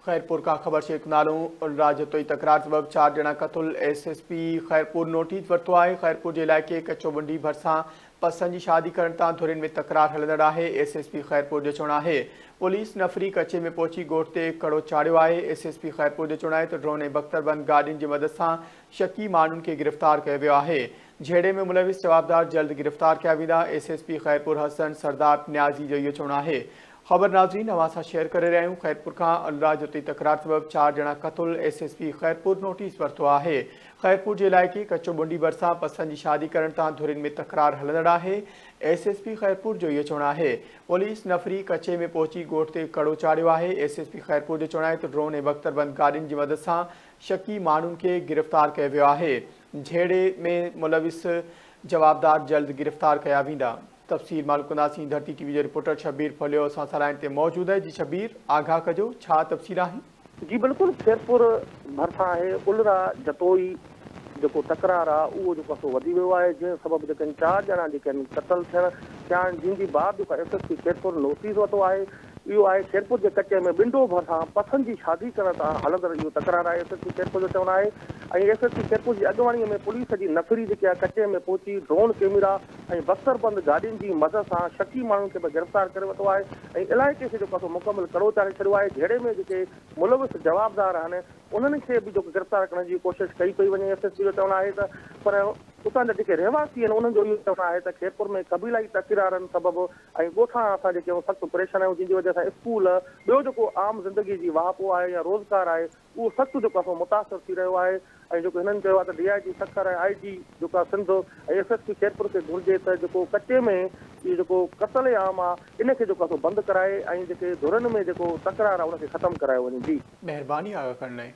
خيرپور کان خبر شيخ نالو راجتوئي تڪرار سبب چار ڄڻا قتل، S S P Khairpur notice ورتو آهي، خيرپور جي علائقي ڪچو ٻنڊي ڀرسان پسند جي شادي ڪرڻ تان ڌرين ۾ تڪرار هلندڙ آهي، ايس ايس پي خيرپور جو چوڻ آهي پوليس نفري ڪچي ۾ پهچي ڳوٺ تي ڪڙو چاڙهيو آهي، ايس ايس پي خيرپور جو چوڻ آهي ته ڊرون ۽ بختربند گاڏين جي مدد سان شڪي ماڻهن کي گرفتار ڪيو ويو آهي، جهيڙي ۾ ملوث جوابدار جلد گرفتار ڪيا ويندا، S S P Khairpur Hassan Sardar Niazi جو اهو چوڻ آهي. خبر ناظرين اوهان سان شيئر ڪري رهيا آهيون خيرپور کان الرا جتي تڪرار سبب چار ڄڻا قتل، S S P Khairpur notice ورتو آهي، خيرپور جي علائقي ڪچو ٻنڊي ڀرسان پسند جي شادي ڪرڻ تان ڌرين ۾ تڪرار هلندڙ آهي، ايس ايس پي خيرپور جو اهو چوڻ آهي پوليس نفري ڪچي ۾ پهچي ڳوٺ تي ڪڙو چاڙهيو آهي، ايس ايس پي خيرپور جو چوڻ آهي ته ڊرون ۽ بختربند گاڏين جي مدد سان شڪي ماڻهن کي گرفتار ڪيو ويو آهي، جهيڙي ۾ ملوث جوابدار جلد گرفتار ڪيا ويندا. تفصيل معلوم ڪنداسين ڌرتي ٽي وي جو رپورٽر شبير ڦليو اسان سان لائين تي موجود آهي جي شبير آگاهه ڪجو ڇا تفصيل آهن. جي بلڪل خيرپور ڀرسان آهي الرا جتوئي جيڪو تڪرار آ اهو جيڪو آ سو وڌي ويو آهي جنهن سبب جيڪي آهن چار ڄڻا جيڪي آهن قتل ٿيڻ ٿيا آهن جنهن جي بعد جيڪو S S P Khairpur notice ورتو آهي اهو آهي خيرپور جي ڪچي ۾ ٻنڊو ڀرسان پسند جي شادي ڪرڻ تان هلندڙ اهو تڪرار آهي ايس ايس پي خيرپور جو چوڻ آهي ۽ ايس ايس پي خيرپور جي اڳواڻي ۾ پوليس جي نفري جيڪي آ ڪچي ۾ پهچي ڊرون ڪيميرا ۽ بختربند گاڏين جي مدد سان شڪي ماڻهن کي به گرفتار ڪري ورتو آهي ۽ علائقي کي جيڪو آهي سو مڪمل ڪڙو چاڙهي ڇڏيو آهي، جهيڙي ۾ جيڪي ملوث جوابدار آهن انهن کي به جيڪو گرفتار ڪرڻ جي ڪوشش ڪئي پئي وڃي، ايس ايس پي جو چوڻ آهي ته پر اتان جا جيڪي رهواسي آهن انهن جو اهو چوڻ آهي ته خيرپور ۾ قبيلائي تڪرارن سبب ۽ ڳوٺاڻا اسان جيڪي آهيون سخت پريشان آهيون جنهن جي وجهه سان اسڪول ٻيو جيڪو عام زندگي جي واهپو آهي يا روزگار آهي اهو سخت جيڪو آهي سو متاثر ٿي رهيو آهي ۽ جيڪو هنن چيو آهي ته ڊي I جي سکر ۽ آء جي جيڪو آهي Sindh ۽ S S P Khairpur کي گهرجي ته جيڪو ڪچي ۾ اهو جيڪو قتل عام آهي ان کي جيڪو آهي سو بند ڪرائي ۽ جيڪي ڌرين ۾ جيڪو تڪرار آهي ان کي ختم ڪرايو وڃي جي. مهرباني آگاھ ڪرڻ لاء.